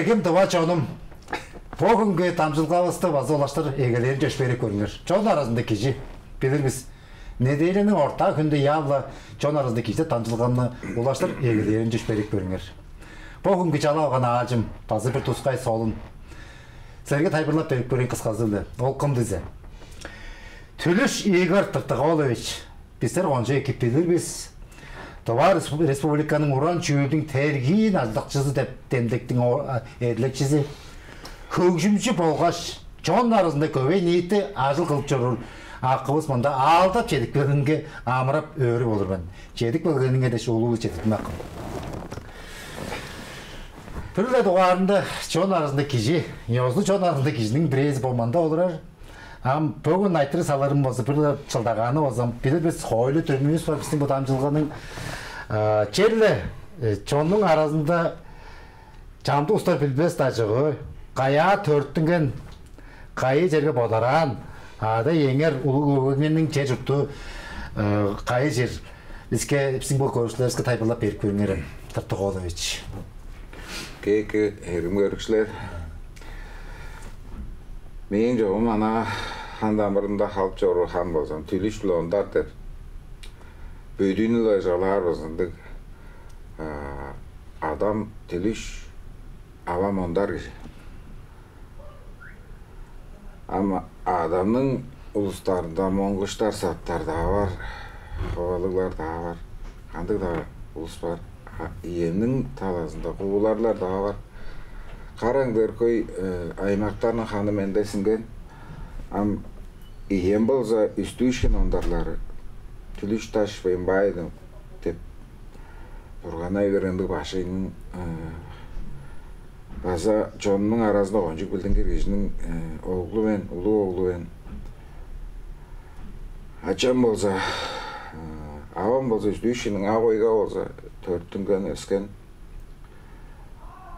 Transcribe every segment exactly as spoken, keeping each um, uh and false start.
Эргим тыва чонум, бо хүнгү дамчылгавысты база улаштыр эгелээрин чөпшээреп көрүңер. Чон аразында кижи, билир бис, неделяның орта хүнде яап-ла чон аразында кижи дамчылганы улаштыр эгелээрин чөпшээреп көрүңер. Бо хүнгү чалап алган аалчым база бир тускай солун. Силерге тайылбырлап берип көрейн кысказы-биле. Ол кым дизе? Түлүш Игорь Тыртыкович. Бистер кончуг эки билир бис. Тыва Респу-, Республиканың уран чүүлдүң тергиин ажылдакчызы деп демдектиң о-, а, эдилекчизи. Хөгжүмчү болгаш чон аразында көвей ниити ажыл кылып чоруур акывыс мында аалдап чедип келгенге амырап, өөрүп олур мен. Чедип келгениңер дээш улуу-биле четтирдим, акым. Бир-ле дугаарында чон аразында кижи, ёзулуг чон аразында кижиниң бирээзи бо мында олурар. Ам бөгүн айтырыг салырым болза, бир-ле чылдагааны болза, билир бис, хоойлу-дүрүмүвүс бар бистиң бо дамчылганың. А, черле, э, чоннуң аразында чамдык улустар билбес-даа чыгыы, каяа төрүттүнген, кайы черге бодараан, ада-иеңер, улуг өгбеңерниң чер-чурту, э, кайы чер? Биске, бистиң бо көрүкчүлеривиске тайылбырлап берип көрүңерем, Тыртыкович. Кээки, эргим көрүкчүлер, мээң чогум ана хан-дамырымда халып чоруур хан болза, Түлүш-биле Ондар деп бөдүүнү-биле чугаалаар болза, ындыг, а, адам Түлүш, авам Ондар кижи. Ам адамның улустарында моңгуштар, саттар-даа бар, ховалыглар-даа бар, кандыг-даа улус бар. А иемниң талазында кууларлар-даа бар. Караңдыр хөй, э, аймактарның ханы менде сиңген. Ам ием болза Үстүү-Ишкин Ондарлары, Түлүш Даш Бембаевни деп Бурганай берген ындыг башкының, э, база чоннуң аразында кончуг билдингир кижиниң, э, оглу мен, улуг оглу мен. Ачам болза, э, авам болза Үстүү-Ишкинниң Ак-Ойга болза төрүттүнген, өскен.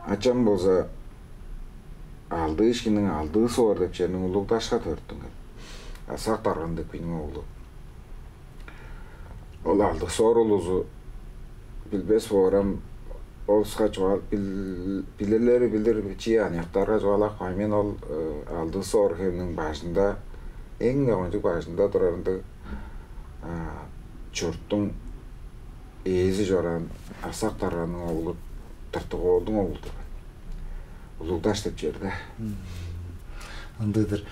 Ачам болза Алдыы-Ишкинниң Алдыы-Соор деп черниң Улуг-Дашка төрүттүнген. А Сак-Дарган деп кижиниң оглу. Ол Алдыы-Соор улузу билбес боор ам, ол улуска чугаал-, бил-, билирлери билир, бичии аныяктарга чугаалап каайн. Мен ол, э, Алдыы-Соор хемниң бажында, эң-не кончуг бажында турар ындыг, а, чурттуң ээзи чораан Сак-Дарганның оглу, Тыртык-оолдуң оглу турган. Улуг-Даш деп черде. Мм. Ындыг-дыр.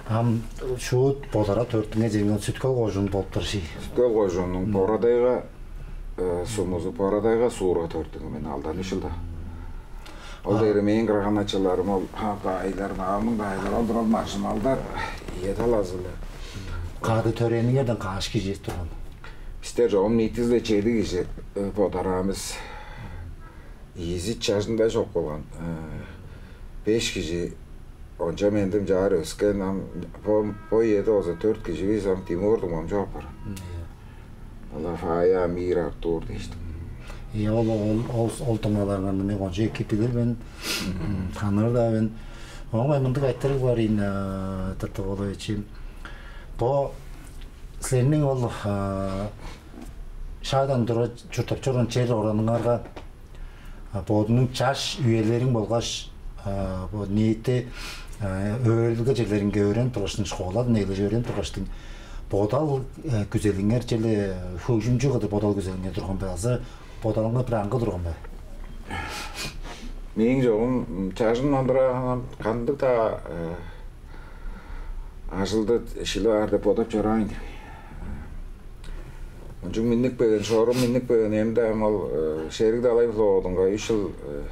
Ам шуут бодарап төрүттүнген чериңер Сүт-Хөл кожуун болуп турар ши. Сүт-Хөл кожууннуң Мм. Бора-Тайга, э, сумузу, Бора-Тайга суурга төрүттүнген мен алдан үш чылда. Ол А. дээрге мээң кырган-ачаларым, ол, а, даайларым, авамның даайлары, ол-дур, ол маржымалдар, ие талазы-ла. Кады төрээниңерден каш кижи турган? Бистер чогум ниитизи-биле чеди кижи, э, бодараан бис. Ийизи чажында чок болган. Э, беш кижи онча мендим чаар өскен, ам бо, бо үеде болза дөрт кижи бис, ам Тимурдуң момчуп апарган. Мм, ийе. Олар Фая, Мира, Артур дээштиң. Ийе, ол, ол, ол, ол дуңмаларыңарны мен кончуг эки билир мен. Мгм. М, таныыр-даа мен. Оон мындыг айтырыг бар ийин, э, Тыртык-оолович. Бо силерниң ол, э, шаадан тура чурттап чоруур чер ораныңарга, а, бодуңнуң чаш үелериң болгаш, а, бо ниити, а, өөредилге черлеринге өөренип тургаштың, школадан эгелээш өөренип тургаштың, бодал, э, күзелиңер черле хөгжүмчү кылдыр бодал күзелиңер турган бе азы бодалыңар бир аңгы турган бе? Мээң чогум, м, чажымдан тура кандыг-даа, э, ажылды шилип аар деп бодап чораайн. Кончуг миннип келген, шорум миннип келген эм-даа ам ол, э, Шериг далай флотунга үш чыл, э,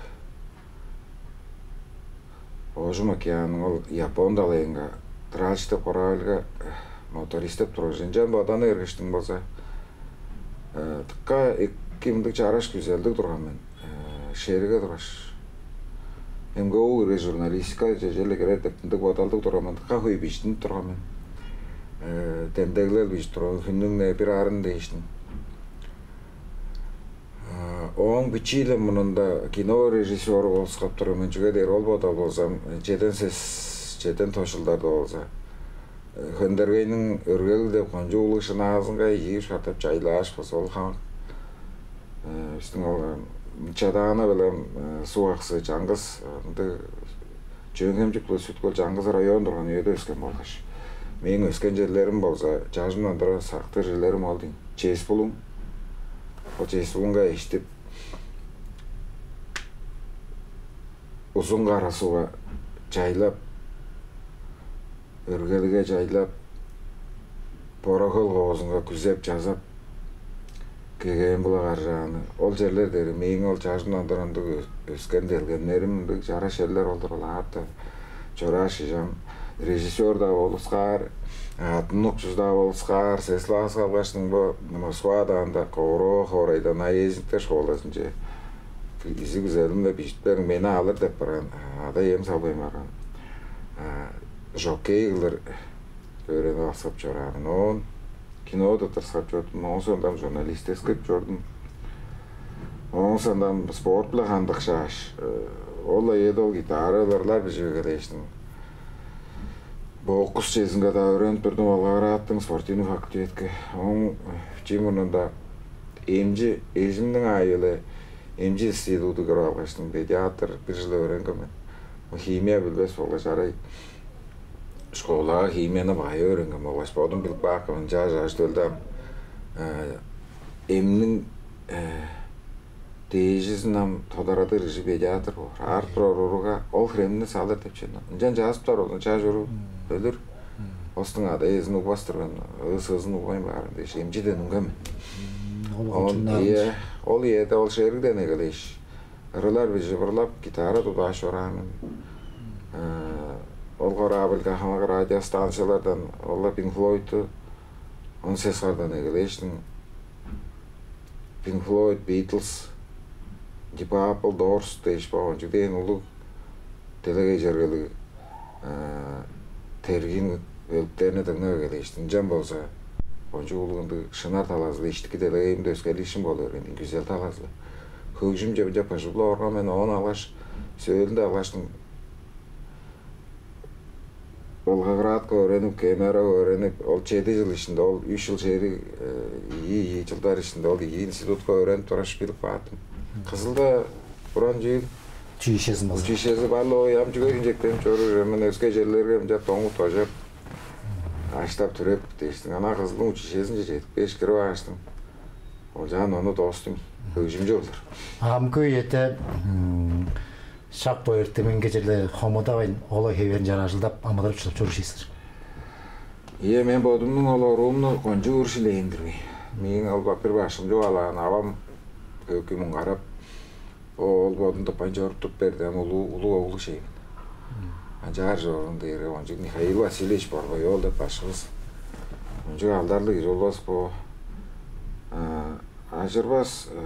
Оожум океанның ол Япон далайынга тральщик деп корабльга, э, моторист деп тургаш, ынчан боданы бергештиң болза, э, дыка эки мындыг чараш күзелдиг турган мен. Э, шеригге тургаш, эм ка-га кирер, журналистикаже черле кирер деп ындыг бодалдыг турган мен. Дыка хөй бижиттинип турган мен. Э, демдеглел бижип турган, хүннүң-не бир арын дээштиң. Э, ооң бичии-ле мурнунда кинорежиссёру болуксап турган мен, чүге дээрге ол бодал болза, чеден сес, чеден тос чылдарда болза, э, Хөндергейниң «Өргел» деп кончуг улуг шынаазынга ийи-үш катап чайлааш болза, ол хамык, э, бистиң ол, э, Чадаана биле Суг-Аксы чаңгыс ындыг, Чөөн-Хемчик биле Сүт-Хөл чаңгыс район турган үеде өскен болгаш, мээң өскен черлерим болза чажымдан тура сактыр черлерим ол дейн. Чес-Булуң. Ол Чес-Булуңга эштип, Узун Кара-Сугга чайлап, Өргелиге чайлап, Бора-Хөл коозунга күзеп-чазап, Кегээн-Булак аржааны, ол черлер дээрге мээң ол чажымдан тура ындыг өскен-делгеннерим, ындыг чараш черлер ол-дур. Ол аътта чорааш, ижам режиссер-даа болуксаар, атын укчузу-даа болуксаар, сес класска алгаштың бо Москвада анда Коврово хоорайда наездниктер школазынче изиг-күзелим-биле бижип бериң, мени алыр деп барган, ада-ием салбайн барган. Жокей кылыр өөренип алыксап чораан мен. Оон кинода тырыскап чордум. Оон соондан журналистикке кирип чордум. Оон соондан спорт-биле хандыкшааш, ол-ла үеде ол гитара ырлар бижип эгелээштиң. Бокс чезинге-даа өөренип турдум, Волгоградтың спортивный факультетке. Оон чүү мурнунда эмчи, эжимниң аайы-биле эмчи институту кирип алгаштың, педиатр бир чыл өөренген мен. Химия билбес болгаш арай школага химияны бай өөренген болгаш, бодум билип каапкан мен, чаш ажы-төлдү ам, э, эмниң, э, дээжизин ам тодарадыр кижи педиатр боор. Аарып турар урууга ол хремни салыр деп чүве. Ынчан чазыптар ол, чаш уруу өлүр. Остуң ада-иезин угбас турган, ыы-сыызын угбайн баарын дээш, эмчиден үнген мен. Ол Оон, кончуг нарын. Ийе, ол үеде ол шеригден эгелээш, ырылар бижип ырлап, гитара тудааш чораан мен. Э, ол корабльга хамык радиостанциялардан ол-ла Pink Floyd-ту он сес хардан эгелээштиң, Pink Floyd, Beatles, Deep Purple, Doors дээш бо кончуг дээн улуг делегей чергелиг, э, тергиин бөлүктерни дыңнап эгелээштиң. Ынчан болза кончуг улуг ындыг шынар талазы-биле иштики делегейимде өскерлиишкин болу берген, күзел талазы-биле. Хөгжүмче мынча быжыг-ла орган мен, оон алгаш, сөөлүнде алгаштың Волгоградка өөренип, КМР-га өөренип, ол чеди чыл иштинде, ол үш чыл шериг, э, ийи, ийи чылдар иштинде ол ийи институтка өөренип тургаш, билип кааттым. Кызылда буран чүүл Училищезин база. Училищези бар-ла, ой, ам чүге хинчектенип чоруур, мен өске черлерге мынча доңуп-дожап, аштап-түреп дээштиң. Ана Кызылдың училищезинче чедип кээш, кирип ааштым. Ол чаан ону доостум, хөгжүмчү болур. Амгы үеде, м, шак бо эртеминге черле хомудавайн, ол хевээр чараш ажылдап, амыдырап-чыдып чоруур силер. Ийе, мен бодумнуң ол оруумну кончуг ур шилээн-дир мен. Мээң ол ба-, бир башкым чугаалаан, авам көкү муңгарап, о, ол бодун тыппайн чоруп туруп берди, ам улуу, улуг оглу шейн. Ынчаар чоруур дээрге, кончуг Михаил Васильевич Борбой-оол деп башкывыс. Кончуг алдарлыг кижи болбас бо. А, ажырбас, э,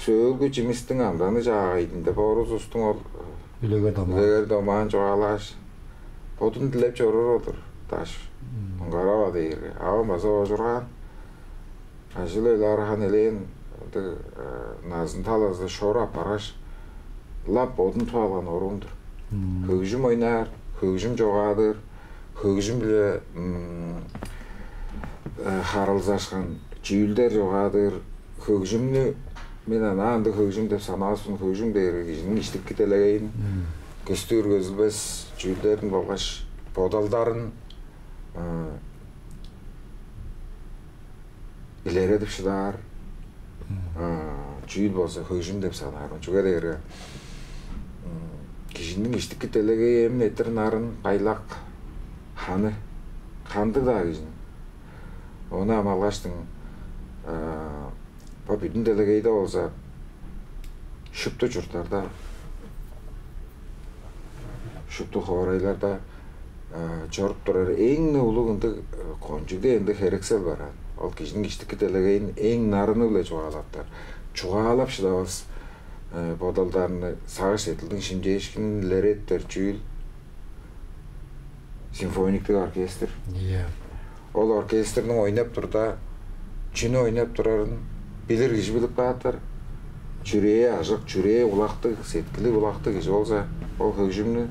сөөлгү чимистиң амданы чаагайдын деп орус улустуң ол, э, Үлегер домаа. Үлегер домаан чугаалааш, бодун дилеп чоруур ол-дур. Даш Муңгарава дээрге. Авам база оожургаан. Ажыл-өл арган элээн ындыг, э, назын талазы шору апаргаш, лап бодун туп алган оруум-дур. Хөгжүм ойнаар, хөгжүм чогаадыр, хөгжүм-биле, м, э, харылзашкан чүүлдер чогаадыр. Хөгжүмнү мен ана ындыг хөгжүм деп санавас мен, хөгжүм дээрге кижиниң иштики делегейин көстүр көзүлбес чүүлдерин болгаш бодалдарын, э, илередип шыдаар, а, чүүл болза хөгжүм деп санаар мен. Чүге дээрге, м, кижиниң иштики делегейи эмин эрттир нарын, байлак, ханы, кандыг-даа кижиниң. Ону ам алгаштың, а, бо бүдүн делегейде болза, шупту чурттарда, шупту хоорайларда, э, чоруп турар эң-не улуг ындыг, э, кончуг-даа ындыг херексел бар аан. Ол кижиниң иштики делегейин эң нарыны-биле чугаалаптар. Чугаалап шыдавас, э, бодалдарны, сагыш-сеткилдиң шимчээшкинин илереттер чүүл симфониктиг оркестр. Ийе. Ол оркестрниң ойнап турда, чүнү ойнап турарын билир кижи билип каапар. Чүрээ ажык, чүрээ улактыг, сеткили улактыг кижи болза, ол хөгжүмнү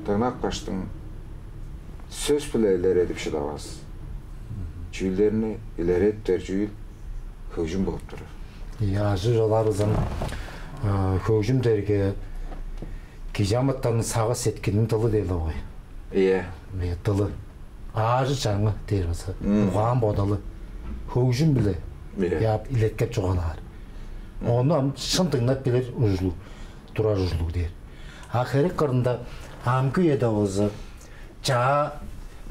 дыңнапкаштың, сөс-биле илередип шыдавас чүүлдерни илередиптер чүүл хөгжүм болуп турар. Ийе, ажыы чугаалаарывыс ам, хөгжүм дээрге кижи амытанның сагыш-сеткилиниң дылы дээр-ле болгай. Ийе. Ийе, дылы. Аажы-чаңы дээр база. Угаан-бодалы. Хөгжүм-биле, ийе, илеткеп чугаалаар. Ону ам шын дыңнап билир ужурлуг, турар ужурлуг дээр. А херек кырында амгы үеде болза, чаа,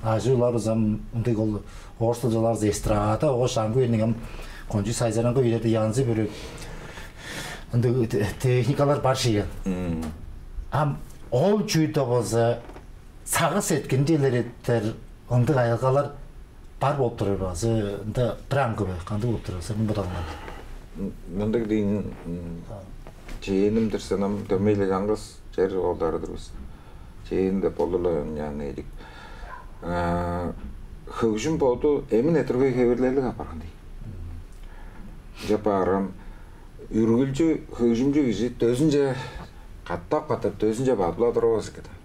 ажыы чугаалаарывыс ам, ындыг ол орус дылчаларывыс эстрада, оон ам көөрүңге ам кончуг сайзыраңгай үелерде янзы-бүрү ындыг те-, техникалар бар шиген. Ам ол чүүлде болза сагыш-сеткилин чедирер ындыг аялгалар бар болуп турар бе азы ында бир аңгы бе? Кандыг болуп турар силерниң бодалыңарда? Мындыг дейин, чээним-дир сен ам, дөмей-ле чаңгыс чер оолдары-дыр бис. Чээн деп болду-ла, ынчан эдик. Хөгжүм боду эмин эртиргей хевирлерлиг апарган дей. Ынчап баарга, үргүлчү хөгжүмчү кижи дөзүнче катап-катап, дөзүнче бадып-ла турар болза эки-даа.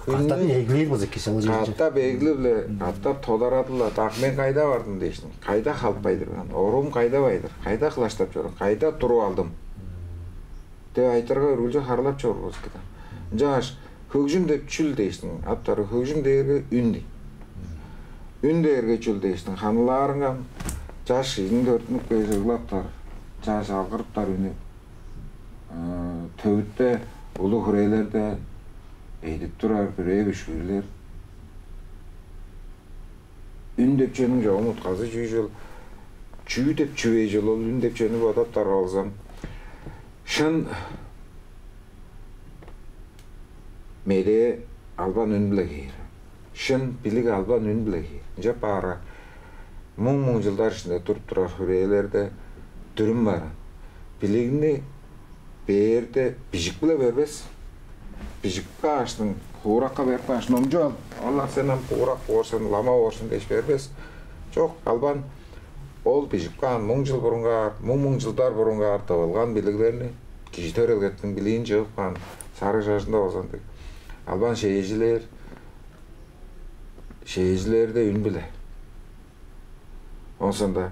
Катап эглээр болза эки, ол жерде. Катап эглип-ле, катап тодарадып-ла, так, мен кайда бардым дээштиң, кайда халып кагдыр мен, оруум кайда байдыр, кайда кылаштап чордум, кайда туруп алдым деп айтырга, үргүлчү харыылап чоруур болза эки-даа. Ынчангаш хөгжүм деп чүл дээштиң, аптары хөгжүм дээрге үн дей. Үн дээрге чүл дээштиң, ханылаарынга чаш кижиниң төрүттүнүп кээш ыглаптар, чаш алгырыптар үнү. Төвүтте улуг хүрээлерде эдип турар бүрээ-бүшкүүрлер. Үн деп чүвениң чогум утказы чүү чүвел? Чүү деп чүве чүвел ол үн деп чүвени бодаптар болза, шын медээ албан үн-биле кээр. Шын билиг албан үн-биле кээр. Ынчап баарга, муң-муң чылдар иштинде туруп турар хүрээлерде дүрүм бар. Билигни бээрде бижик-биле бербес. Бижип кааштың, хууракка берип кааш, номчуп ал. Ол-ла сен ам хуурак боор сен, лама боор сен дээш бербес. Чок, албан ол бижип каан муң чыл бурунгаар, муң-муң чылдар бурунгаар тывылган билиглерни, кижи төрелгетиниң билиин чыып каан, сарыг шажында болза ындыг. Албан шээжилээр, шээжилээрде үн-биле. Ооң соонда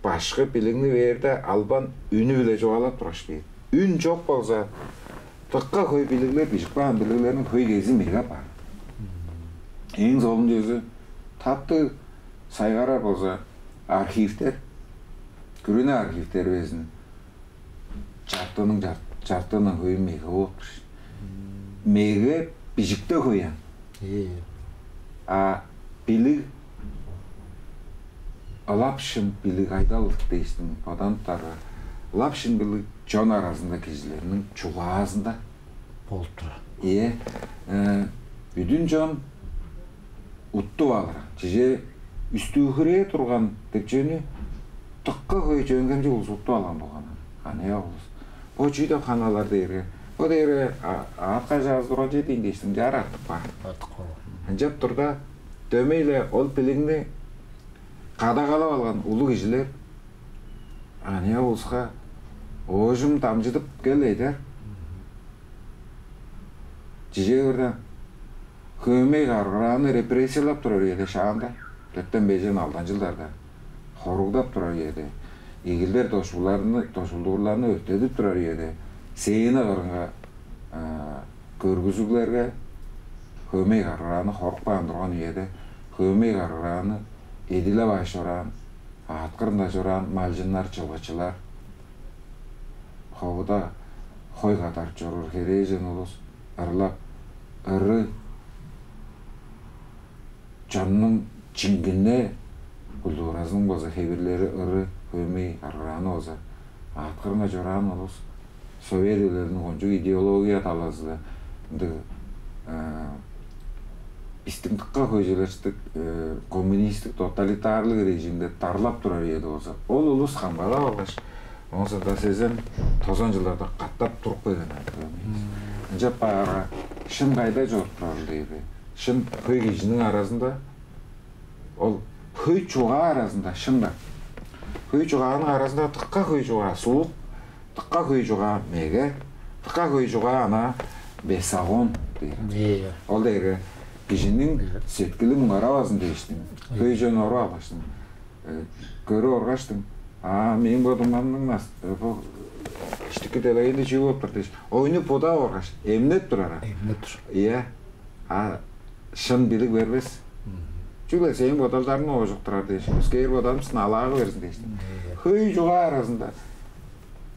башкы билигни бээрде албан үнү-биле чугаалап тургаш бээр. Үн чок болза, дыка хөй билиглер, бижип каан билиглерниң хөй кезии меге апаар. Эң солун чүвези, таптыг сайгарар болза, архивтер, күрүне архивтер безин чартыының чарт-, чартыындан хөйү меге болуп тур. Меге бижикте хөй аан. Ийе, ийе. А билиг, ылап шын билиг, айдалдыг дээштиң, боданып баарга, ылап шын билиг чон аразында, кижилерниң чугаазында болуп турар. Ийе. Э, бүдүн чон уттуп алыр. Чижээ, үстүү-хүрээ турган деп чүвени дыка хөй чөөн-хемчик улус уттуп алган болган. Аныяк улус. Бо чүү деп хангалар дээрге, бо дээрге а-, аът кажаазы турган чер дээйн дээштиң, чаар артып каар. Артып каар. Ынчап турда, дөмей-ле ол билигни кадагалап алган улуг кижилер аныяк улуска оожум дамчыдып кел эдер. Чижээ кырда, хөөмей каргырааны репрессиялап турар үеде шаанда, дөртен, бежен, алдан чылдарда, хоругдап турар үеде, игилдер дошпуларны, дошпулдуурларны өрттедип турар үеде, сцена кырынга, а, көргүзүглерге хөөмей каргырааны хоруп каан турган үеде, хөөмей каргырааны эдилеп ааш чораан, аът кырында чораан малчыннар, чылгычылар, ховуда хой кадарып чоруур херээжен улус ырлап, ыры чоннуң чиңгине культуразының база хевирлери, ыры, хөөмей, аргырааны база аът кырынга чораан улус. Совет Эвилелиниң кончуг идеология талазы-даа ындыг, э, бистиң дыка хөй чүвелерни, э, коммунистик, тоталитарлыг режимде дарлап турар үеде болза, ол улус камгалап алгаш, оон соонда сезен, тозан чылдарда катап туруп келген. Ынчап баарга, шын кайда чоруп турарыл дээрге, шын хөй кижиниң аразында, ол хөй чугаа аразында шын-даа. Хөй чугааның аразында дыка хөй чугаа суук, дыка хөй чугаа меге, дыка хөй чугаа ана бесогон дээр. Ийе. Ол дээрге кижиниң, ийе, сеткили муңгаравазын дээштиң. Ийе. Хөй чон оруп алгаштың, э, көрүп оргаштың, А мээң бодумнуң нас бо иштики делегейни чүү болуп тур дээш, ойнуп бодап оргаш, эмнеп турар. Эмнеп тур. Ийе. А шын билиг бербес. Чүгле сээң бодалдарың оожуктурар дээш, өскээр бодалымсын алаагы берзин дээш. Хөй чугаа аразында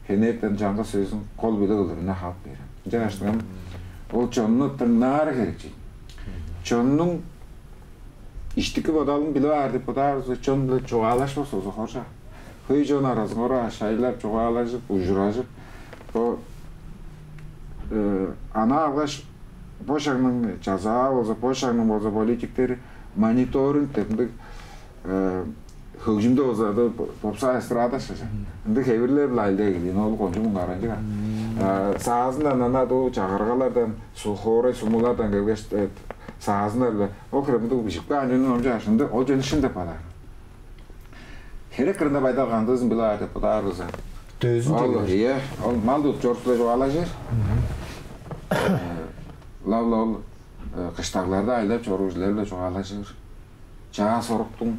хенертен чаңгыс сөзүн кол билиг кылдыр үне халып бээр. Ынчангаш ол чонну дыңнаары херек чейин. Чоннуң иштики бодалын билип аар деп бодаарывыста, чон-биле чугаалашпас болза хоржа. Хөй чон аразынга ора шайлап, чугаалажып, ужуражып, бо ана алгаш бо шагның чазаа болза, бо шагның болза политиктери мониторинг деп ындыг хөгжүмдү болза ады попса эстрада шажа. Ындыг хевирлер-биле айлда келген ол кончуг муңгаранчыган. Саазындан ана ду чагыргалардан, сухорай сумулардан келгеш, саазыннар-биле ол хире мындыг бижип каан чүнү номчу ашынды ол чүнү шын деп каалаар. Херек кырында байдал кандыызын билаар деп бодаарывыза. Дөзүн Ол чегер. Ие, ол мал тут чорукчулар чугаалажыр. Лавла ол кыштагларда айлап чоруур жилерде чугаалажыр. Чаа соруктуң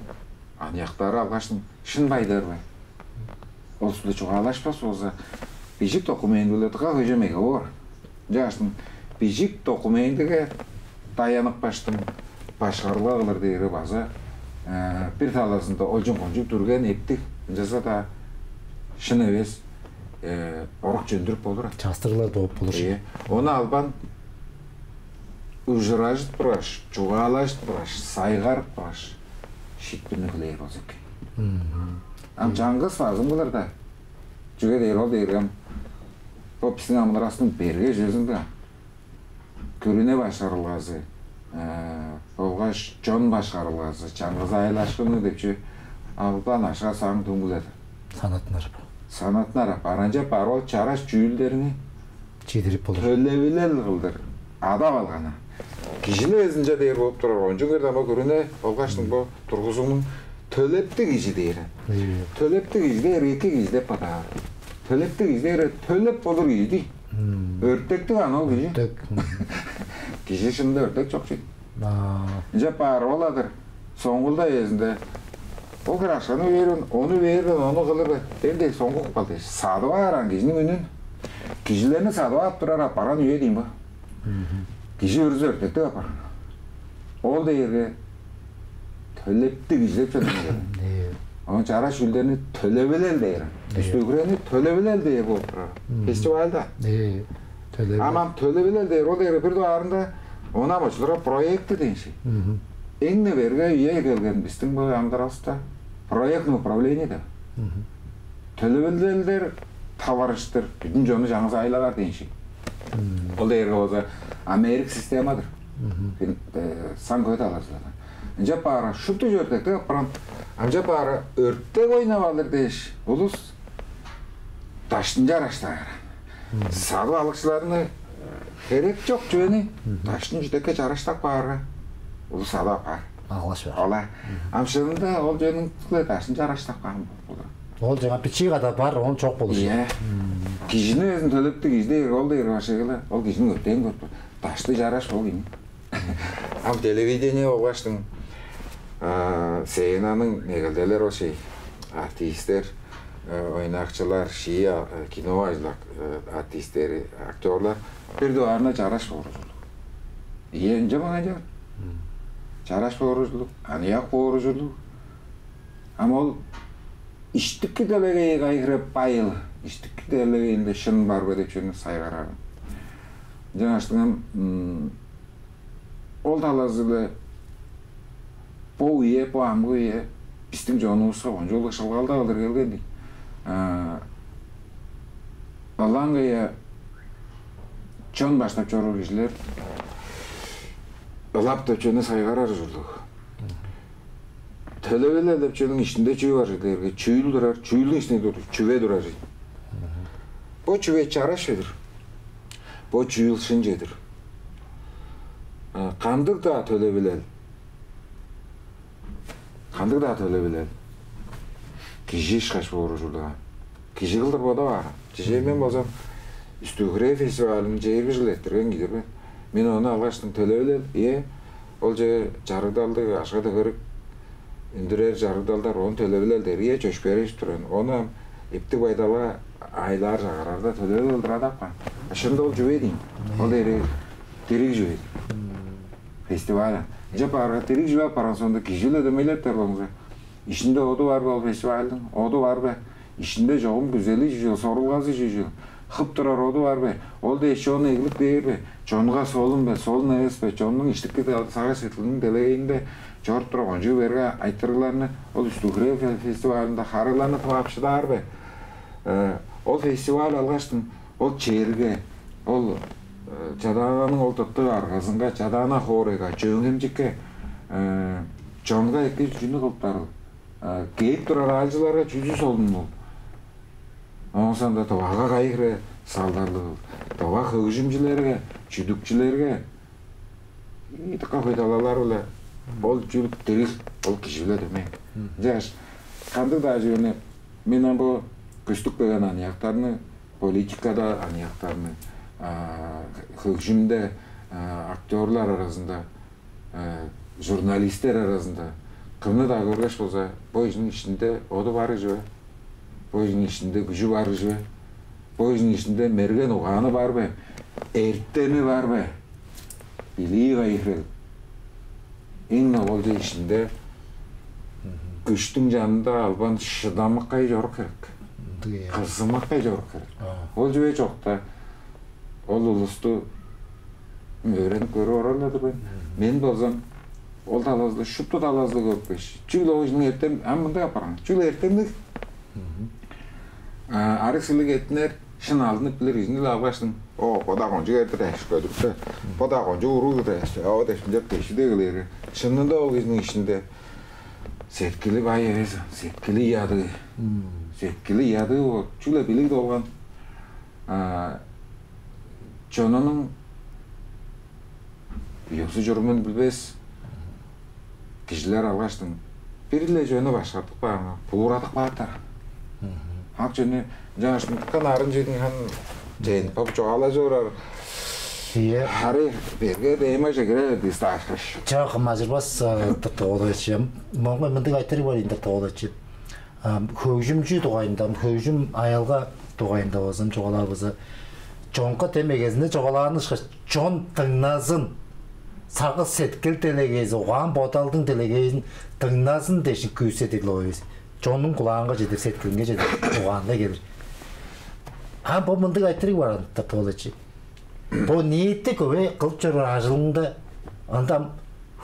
аныяктары алгаштың шын байдары бар. Ол сүле чугаалашпас болза, бижик документ биле дыка хөжем эге боор. Ынчаштың бижик документиге даянып баштың башкарылга кылыр дээри база бир талазында олчун кончуг дүрген эптиг, ынчалза-даа шын эвес орук чөндүрүп болур. Частырыглар дооп болур. Э, ону албан ужуражып тургаш, чугаалажып тургаш, сайгарып тургаш, шиитпирни кылээр болза экен. Ам чаңгыс базым кылыр да. Чүге дээр ол дээрге ам бо биздин амылырастың берге чүвезинде күрүне башкарылгазы болгаш чон башкарылгазы чаңгызы айлашкыны депчи албан ашка саң түңгүлер. Санатынар. Санатынар апаар анча бар ол чараш чүүлдерни чидирип болур. Төлевилел кылдыр адап алганы. Кижини безинче дээр болуп турар ончуң кырдама күрүне болгаштың бо тургузуңнуң төлептиг кижи дээр. Төлептиг кижи дээр эки кижи деп бадаар. Төлептиг кижи дээр төлеп болур кижи дий. Өртектиг ана ол кижи. Өртек. Кижи шынында өртек чок чү. Ынча баар ол адыр. Соңгулда эзинде ол кырашканы бээрин, ону бээрин, ону кылыр бе? Эндей соңгук кал дээш. Садып ааран кижиниң үнүн. Кижилерни садып ап турар апаран үе дейм ба? Кижи өрүзү өртектиг апар. Ол дээрге төлептиг кижи деп чөдүн. Оон чара шүүлдерни төлевелел дээр. Үстүгүрени төлевелел дээр болуп турар. Фестивальда. Төлевелел. Аман төлевелел дээр ол дээрге бир дугаарында онам очулура проекты дейнши. Эң не берге үе келген бистиң бу амдаралыста проектное управление деп. Төлевелелдер таварыштыр бүтүн жону жаңы сайлагар дейнши. Ол дээрге болза Америк системадыр. Саң көт аларзылар. Ынча баара шупту өртекте апаран, ынча баара өртек ойнап алыр дээш, улус даштынча араштаар. Садып алыкчыларны херек чок чүвени даштын чүдекке чараштап каарга, улус садып апаар. Алгаш бар. Ола. Ам шынында ол чүвениң тулай даштынча араштап каан болур. Ол жаңа бичии када бар, он чок болуш. Иә. Кижини өзүн төлөптү кижи дээр, ол дээр башыгыла, ол кижиниң өртээн көрүп тур. Дашты жараш ол кийин. Ам телевидение болгаш-тың сценаның негелделер оший. Артисттер, ойнакчылар, шии, кино ажылак артисттери, актерлар бир дугаарына жараш боор ужурлуг. Ийе, ынча маңаа чаар. Жараш боор ужурлуг, аныяк боор ужурлуг. Ам ол иштики делегейи кайгырып байыл, иштики делегейинде шын бар бе деп чүвени сайгарарын. Ынчангаш-тың ам ол талазы-биле бо үе, бо амгы үе бистиң чонувуска кончуг улуг шылгалдап алыр келген дий. Ылаңгыя чон баштап чоруур кижилер ылап деп чүвени сайгарар ужурлуг. Төлевилел деп чүвениң иштинде чүү бар дээрге, чүүл турар, чүүлдүң иштинде тур, чүве турар. Бо чүве чараш чүве-дир. Бо чүүл шын чүве-дир. Кандыг-даа төлевилел, кандыг-даа төлевилел кижи ышкаш боор ужурлуг. Кижи кылдыр бодап аар. Чижээ, мен болзам Үстүү-Хүрээ фестивалын чээрби чыл эрттирген кижи-дир мен. Мен ону алгаш-тың төлевилел, ээ, ол че чарыгдалдыг, акша-төгерик үндүрер чарыгдалдар, оон төлевилелдер, ийе, чөпшээрежип турган. Ону ам эптиг байдалга айлаар-чагараарда төлевилел кылдыр адапкан. Шынында ол чүве дейн. Ол дээрге дириг чүве дейн. Фестиваль. Ынчап баарга, дириг чүве апарган соонда кижи-биле дөмейлептер болуңза. Иштинде оду бар бе ол фестивальдың? Оду бар бе? Иштинде чогум күзели чүү чүл, сорулгазы чүү чүл? Хып турар оду бар бе? Ол дээш чонну эглип бээр бе? Чонга солун бе, солун эвес бе? Чоннуң иштики сагыш-сеткилиниң делегейинде чоруп турар кончуг берге айтырыгларны ол Үстүү-Хүрээ фестивалында харыыларны тываап шыдаар бе? Ол фестиваль алгаштың ол черге, ол Чадаананың ол тыптыг аргазынга, Чадаана хоорайга, Чөөн-Хемчикке, чонга эки чүнү кылыптарыл? Кээп турар аалчыларга чүзү солуннул? Оон соонда тывага кайы хире салдарлыг, тыва хөгжүмчүлерге, чүдүкчүлерге идик кавай талалар-биле ол чүлүк дириг, ол кижи-биле дөмей. Ынчангаш кандыг-даа чүвени, мен ам бо көстүп келген аныяктарны, политикада аныяктарны, хөгжүмде актерлар аразында, журналистер аразында кымны-даа көргеш болза, бо кижиниң иштинде оду бар чүве, бо кижиниң иштинде күжү бар чүве, бо кижиниң иштинде мерген угааны бар бе, эртеми бар бе, билии кайы хирел. Эң-не болча иштинде күштүң чанында албан шыдамыккай чорук херек. Ындыг, э. Кызымыккай чорук херек. Ол чүве чокта, ол улусту өөренип көрүп орар-ла-дыр мен. Мен болзам ол талазы-ла, шупту талазы-ла көрүпкеш, чүгле ол кижиниң эртем, ам мындыг апарган. Чүгле эртемниг, арыг-силиг эттинер, шын алдынып билир кижини-ле алгаштың. О, бо-даа кончуг эр-дир дээш көдүрүпте. Бо-даа кончуг уруг-дур дээш, о, дээш, мынчап деши-даа кылыр. Шынында ол кижиниң иштинде сеткили бай эвес, сеткили ыядыы. Сеткили ыядыы боор. Чүгле билиг долган. Чонунуң ёзу-чурумун билбес кижилер алгаштың бир-ле чүвени башкартып каан, буурадып каапкан. Ак чүвени, ынчангаш мынтыпкан арын чедиң хан чейин боп чугаалажы орар. Ийе. Хари берге дээме же кире берди стажкаш. Чок, мажырбас, Тыртык Оолович. Моңга мындыг айтырыг бар ийин, Тыртык Оолович. Хөгжүмчү дугайында, хөгжүм аялга дугайында болза чугаалаар болза, чонга дем эгезинде чугаалаан ышкаш, чон дыңназын, сагыш-сеткил делегейзи, угаан-бодалдың делегейин дыңназын дээш күүседир-ле ол эвес. Чоннуң кулаанга чедир, сеткилинге чедир, угаанга келир. А бо мындыг айтырыг бар ындыр ол эчи. Бо ниити көбей кылып чоруур ажылыңда ында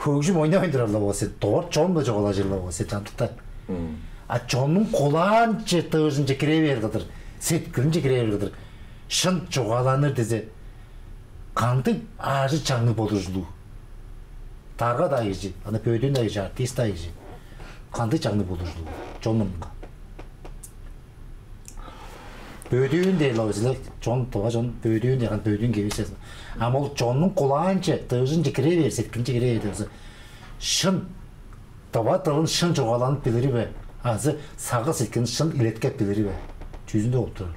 хөгжүм ойнавайн турар-ла болза, доор чон-биле чугаалажыр-ла болза, чамдыкта. А чоннуң кулаанче, дыыжынче кире бээр кылдыр, сеткилинче кире бээр кылдыр шын чугааланыр дизе, кандыг аажы чаңныг болур ужурлуг? Дарга-даа кижи, аны бөдүүн-даа кижи, артист-даа кижи. Кандыг чаңныг болур ужурлуг чон мурнунга? Бөдүүн дээр-ле болза, чон, тыва чон бөдүүн дээр, бөдүүн кивис. Ам ол чоннуң кулаанче, дыыжынче кире бээр, сеткилинче кире бээр болза, шын тыва дылын шын чугааланып билири бе, азы сагыш-сеткилин шын илеткеп билири бе? Чүзүнде болуп турар?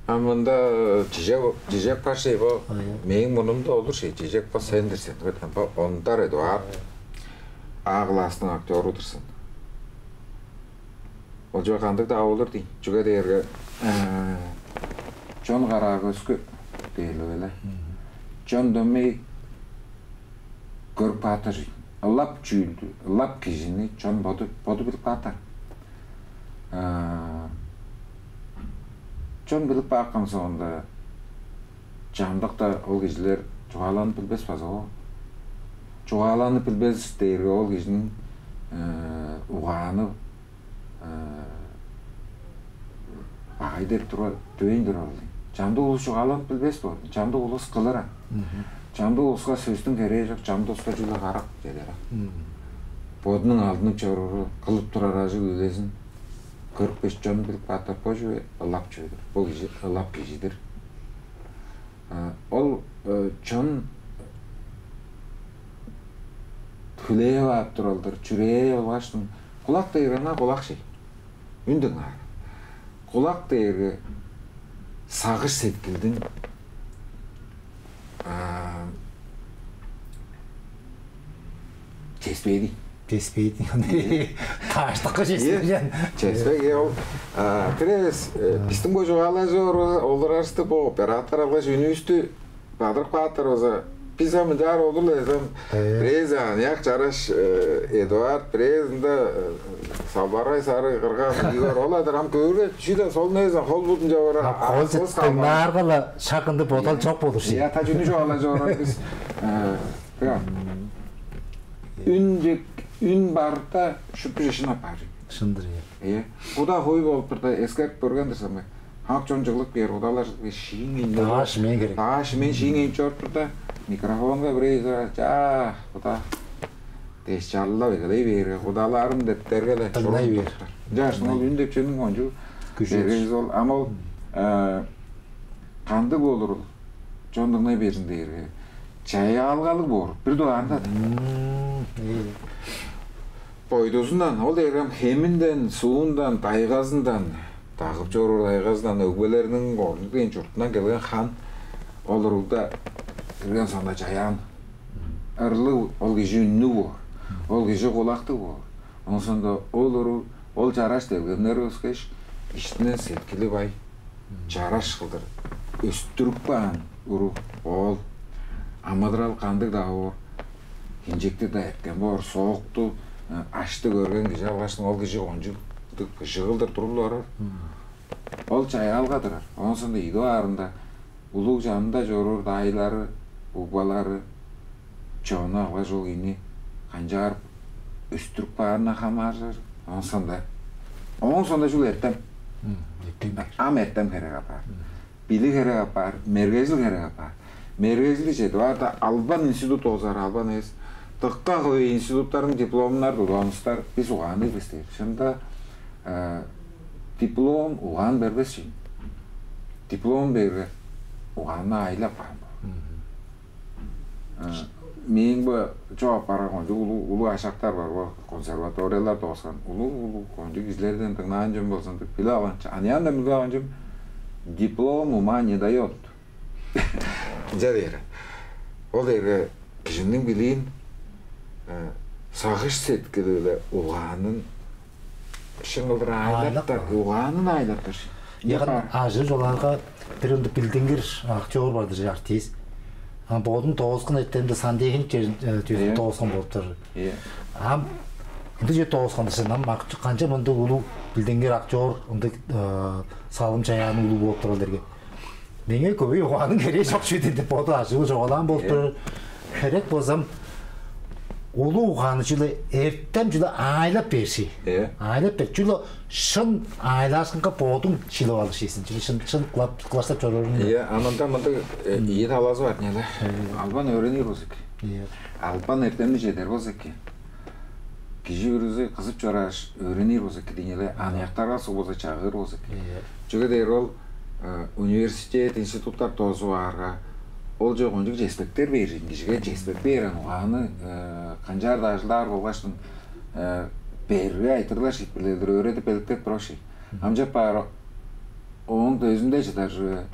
А мында чижек, чижек бар чей бо. Мээң мурнумда олур чей, чижек бо сен-дир сен. Бо Ондар Эдуард, А класстың актёру-дур сен. Ол чүве кандыг-даа болур дейн. Чүге дээрге чон караа көскү дээр-ле беле. Чон дөмей көрүп каапты. Ылап чүүлдү, ылап кижини чон боду, боду билип каапты. Чон билип каапкан соонда, чамдыкта ол кижилер чугааланып билбес база ол. Чугааланып билбес дээрге ол кижиниң угааны багай деп тура дөйн тура ол. Чамдык улус чугааланып билбес боор. Чамдык улус кылыр ам. Чамдык улуска сөстүң херээ чок, чамдык улуска чүгле карак чедер ам. Бодунуң алдынып чоруру, кылып турар ажыл-үлезин көрүпкеш, чон билип каапты, бо чүве ылап чүве-дир. Бо кижи ылап кижи-дир. Ол чон хүлээп ап туралдыр, чүрээ болгаштың, кулак дээрге ынаа кулак чей. Үн дыңнаар. Кулак дээрге сагыш-сеткилдиң чеспээди. Чеспейт. Тааштыкка чеспейн. Чеспеге ол. Бирээс биздин бо чугаалажы олурарысты бо оператор алгаш үнүбүстү бадырып кааттар болза, бис ам ынчаар олур эзем. Бирээзи аныяк чараш Эдуард, бирээзи ында салбарай сары кырган Игорь, ол адар ам көөрге чү-даа солун эзем, хол будунча бара. Кол дыңнаарга-ла шак ындыг бодал чок болур ши. Я та чүнү чугаалажы орар бис. Үн дег, үн барда шупту шын апаар. Шындыр, э. Э, куда хой болуп турда эскерип көрген-дир сен бе? Хак чон чыглып кээр, удалар шииңейин. Дагаш мен керек. Дагаш мен шииңейин чоруп турда микрофонга бирей чаа куда деш чаллап эгелей бээрге, кудаларым деп дергеле. Тыңнай бээр. Жаш ол үн деп чөнүң ончу күшү. Ол ам ол кандыг болурул? Чон дыңнай берзин дээрге чаяалгалыг боор. Бир дугаарында бойдузундан, ол дээрге хеминден, суундан, тайгазындан, дагып чоруур тайгазындан, өгбелериниң орнуг дээн чуртундан келген хан ол уругда кирген соонда чаяан ырлыг, ол кижи үннүг боор, ол кижи кулактыг боор. Оон соонда ол уруг, ол чараш делгемнер өскеш, иштинен сеткили бай, чараш кылдыр өстүрүп каан уруг оол амыдырал кандыг-даа боор, хинчекти-даа эрткен боор, соокту, э, ашты көрген кижи алгаштың ол кижи кончуг кыжыгылдыр туруп олурар. Ол чаяалга турар. Оон соонда идип аарында улуг чанында чоруур даайлары, угбалары чону алгаш ол кижини канчаар өстүрүп каарынга хамааржыр. Оон соонда, оон соонда чүл эртем. Ам эртем херек апаар. Билиг херек апаар, мергежил херек апаар. Мергежилди чедип аарда албан институт доозар, албан эвес. Дыка хөй институттарның дипломунар, дудуаныстар бис угаанныг бис дээр. Шынында диплом угаан бербес чүве. Диплом бээрге угаанны аайлап каан боор. Мээң бо чоп апарган кончуг улуг ашактар бар, бо консерваториялар дооскан улуг улуг кончуг кижилерден дыңнаан чүвем болзун деп билип алганчы, аныяандан билип алган чүвем, диплом ума не дает. Ынча дээр. Ол дээрге кижиниң билиин сагыш сеткили-биле угаанын шыңылдыр айлаптар, угаанын айлаптар. Ягын ажыы чугаалаарга бир ындыг билдингир актер бар-дыр, артист. Ам бодун дооскан эртемде сантехник чер дооскан болуптар. Ам ындыг чер дооскан десен, ам канча мындыг улуг билдингир актер, ындыг салым чаяаны улуг болуп турган дерге. Меңээ көбей угаанның херээ чок чүве деп боду ажыгы чугаалаан болуп турар. Херек болзам, улуг угааны чүле эртем чүле аайлап берши. Аайлап бер. Чүле шын аайлаашкынга бодуң шилип алышыйсың. Чүле шын шын кылаштап чорорун. Иә, анында мындыг ийи талазы бар неле. Албан өөренир болза эки. Иә. Албан эртемни чедер болза эки. Кижи бүрүзү кызып чорааш, өөренир болза эки дейнеле, аныяктарга суг болза чагыыр болза эки. Чүге дээр ол университет, институттар доозуп аарга, ол чок ончуг чеспектер бээр, кижиге чеспек бээр, угааны канчаар-даа ажылдаар болгаштың, берге айтырлар шиитпирлелдер өөредип белеткеп турар ши. Амчап баар ооң дөзүнде чыдар чүве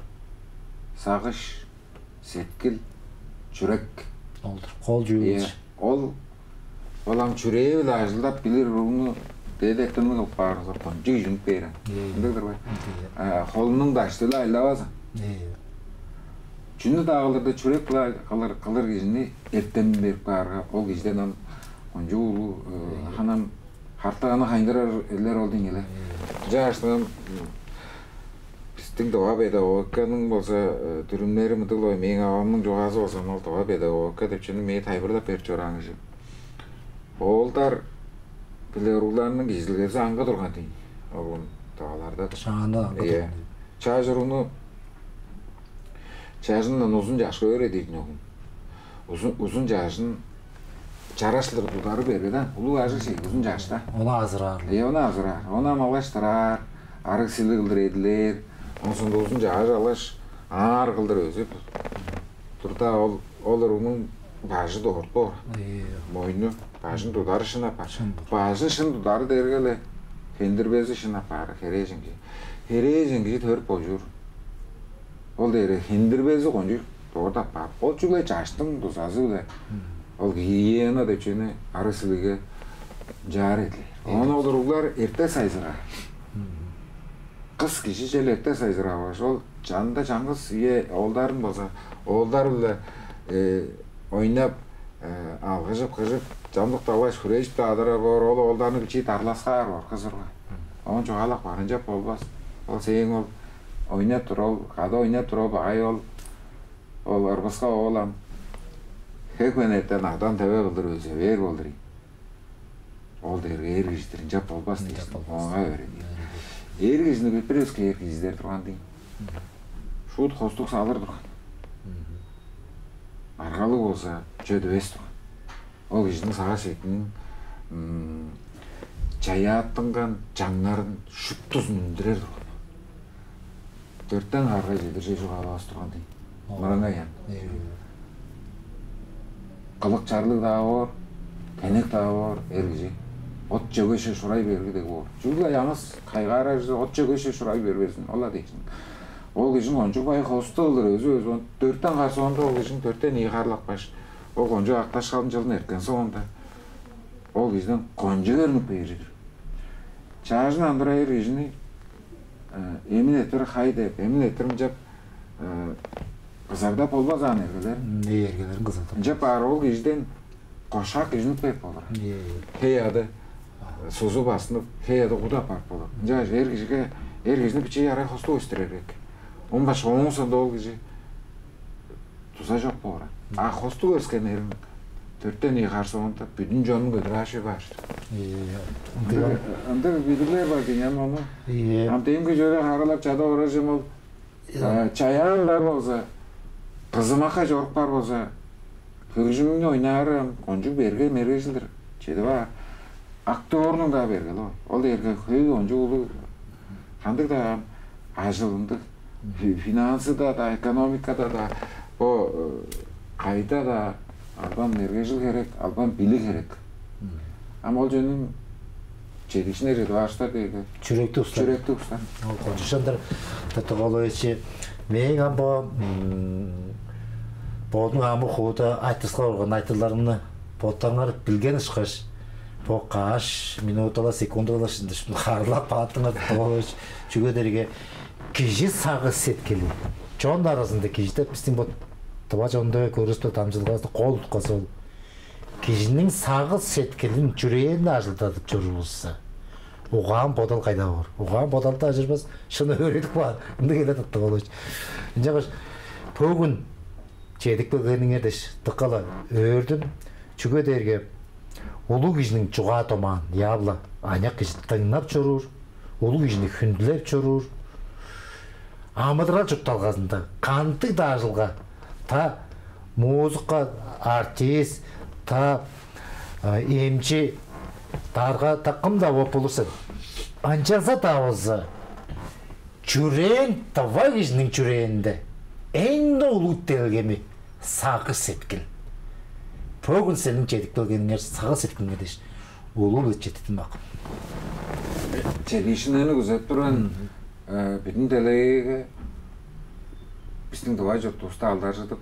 сагыш, сеткил, чүрек. Ол-дур. Кол чүүл. Ол ол ам чүрээ-биле ажылдап билир уругну дээдеттиниң кылып каарыңза, кончуг ижинип бээр. Ындыг-дыр бай. Холунуң даштылы айлавазы. Чүнү-даа кылырда чүрек кылыр кылыр кылыр кижини эртем берип каарга, ол кижиден ам кончуг улуг ханам хартыганы хайындырар эрлер ол дейн эле. Жаштыгым биздиң дова педагогиканың болза дүрүмнери мындыг-ла, мээң авамның чугаазы болза, ол дова педагогика деп чүнү мээ тайылбырлап берип чораан кижи. Оолдар биле уругларның кижизилгези аңгы турган дейн. Оон таваларда шааны аңгы. Чаа чуругну чажындан узун чашка өрей дейдин огун. Узун узун чажын чарашлыр тудары бербе да. Улуг ажыг шей узун чашта. Ону азыраар. Э, ону азыраар. Ону амалгаштыраар. Арыг силиг кылдыр эдилээр. Онсунда узун чааш алгаш аар кылдыр өзүп турда ол ол уругнуң бажы дорт боор. Мойну бажын тудары шын апаар. Бажын шын тудары дээрге эле хендирбези шын апаар. Херээжен кижи. Херээжен кижи төрүп божуур. Ол дээрге хендирбези кончуг дорт апаар. Ол чүгле чаштың дузазы-биле. Ол гигиена деп чүвени арыг силиге Ынчаар эдилээр. Оон ол уруглар эрте сайзыраар. Кыс кижи чел эрте сайзырааш, ол чанында чаңгыс ийи оолдарын болза, оолдар-биле, э, ойнап, э, алгыжып-кыжып, чамдык даваш хүрежип-даа адырар боор, ол оолдарны бичии дарласкаар боор, кыс уругу. Оон чугаалап каар, ынчап болбас. Ол сээң ол ойнап тур, ол кады ойнап тур, ол багай ол, ол ырбыска оол ам хек-менеттен адан теве кылдыр өзевээр болдур ийин. Ол дээрге эр кижи-дир, ынчап болбас дээш, оңаа өөредир. Эр кижини бир өске эр кижилер турган дейн. Шуут хостуг салыр турган. Аргалыг болза, чөдүвес турган. Ол кижиниң сагыш сеткилиниң чаяаттынган чаңнарын шуптузун үндүрер турган. Дөртен харга чедир чүве чугаалавас турган дейн. Мырыңай ам. Кылык-чарлыг-даа боор, тенек-даа боор эр кижи. От чөгеше шурай берги дег боор. Чүгле яңыс кайгаарар кижи от чөгеше шурай бербезин, ол-ла дээшин. Ол кижиң ончуг бай хосту кылыр өзү-өзү. Дөртен хар соонда ол кижиң дөртен ийи харлап каш, ол кончуг акташкалын чылын эрткен соонда ол кижиден кончуг өрнүп бээр чүве-дир. Чаажын андыраар кижини эмин эртер хай деп, эмин эртер ынчап кызардап болбас аан эргелерин. Ие, эргелерин кызардап. Ынчап баар ол кижиден кошак кижи үнүп кээп болур. Ие, ие. Хей ады сузу басынып, хей ады кудап барып болур. Ынчангаш эр кижиге, эр кижини бичии арай хостуг өстүрер эки. Оон башка ооң соонда ол кижи туза чок боор. А хостуг өскен эриң дөртен ийи хар соонда бүдүн чонун көдүр аажы баар. Ие, ие. Ындыг, ындыг билиглер бар дейн ам ону. Ие. Ам демги чөре харылап чадап орар чем ол. Чаяаннар болза, кызымакка чорук бар болза, хөгжүмүңнү ойнаары ам кончуг берге мергежилдир. Чедип аар. Актёрнуң-даа бергели ол. Ол дээрге хөй кончуг улуг кандыг-даа ам ажылындыг. Финансыда-даа, экономикада-даа, бо кайда-даа албан мергежил херек, албан билиг херек. Ам ол чөнүң чедиишине чедип аарыштар дээрге чүректиг устар. Чүректиг устар. Ол кончуг шындыр, Тыртык Оолович. Мээң ам бо бодумнуң амы хууда айтырыскар орган айтыларымны боттарыңар билген ышкаш, бо каш минутала, секундала шынды шупту харылап бааттыңар, Тыртык Оолович. Чүге дээрге кижи сагыш сеткили, чон аразында кижи деп бистиң бо тыва чонда көрүстү дамчылгазы кол утказы ол. Кижиниң сагыш сеткилин, чүрээн ажылдадып чоруур болза, угаан бодал кайда боор? Угаан бодалды ажырбас, шыны өөредип каар. Ындыг эле Тыртык Оолович. Ынчангаш бөгүн чедип келгениңер дээш дыка-ла өөрдүм. Чүге дээрге улуг кижиниң чугаа-домаан яап-ла аныяк кижи дыңнап чоруур, улуг кижини хүндүлеп чоруур. Амыдырал чуртталгазында кандыг-даа ажылга, та музыка, артист, та эмчи, дарга, та кым-даа болуп болур сен. Ынчалза-даа болза, чүрээн, тыва кижиниң чүрээнде эң-не улуг делгеми сагыш-сеткил. Бөгүн силерниң чедип келгениңер сагыш-сеткилиңер дээш улуу-биле четтирдим, акым. Чедиишкиннерни күзеп тур мен. Бүдүн делегейге бистиң тыва чуртувусту алдаржыдып,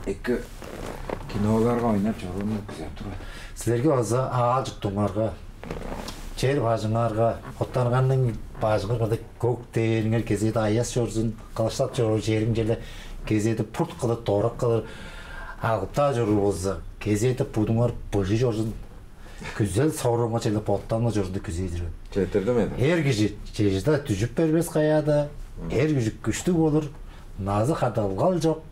эки киноларга ойнап чорууну күзеп тур мен. Силерге база аал-чуртуңарга, чер-бажыңарга, боттарыңарның бажыңар база көк дээриңер кезээде аяс чорзун, кылаштап чоруур чериң черле кезээде пурт кылыр, дорак кылыр, алгып-даа чоруур болза, кезээде будуңар быжыг чорзун. Күзел-сорууңар черле боттанып чорзун деп күзээр-дир мен. Четтирдим мен. Эр кижи чежида дүжүп бербес каяада, эр кижи күштүг болур, назы-хада ылгал чок,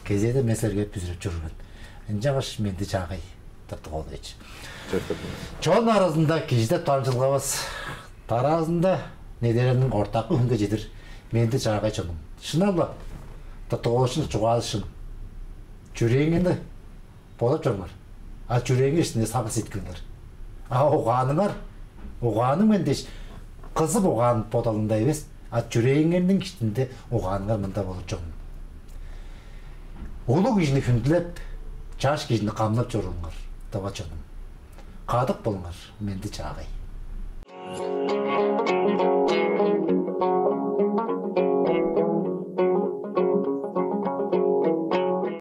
кезээде мен силерге бүзүреп чоруур мен. Ынчангаш менди-чаагай, Тыртык Оолович. Четтирдим. Чон аразында кижи деп дамчылгавыс, дараазында неделяның ортаакы хүнге чедир менди-чаагай, чонум. Шынап-ла, Тыртык Ооловичиниң чугаазы шын. Чүрээңерни бодап чоруңар. А чүрээңер иштинде сагыш-сеткилиңер. А угааныңар, угааным мен дээш, кызып угаан бодалында эвес, а чүрээңерниң иштинде угааныңар мында болур, чонум. Улуг кижини хүндүлеп, чаш кижини камнап чорууңар, тыва чонум. Кадык болуңар, менди-чаагай.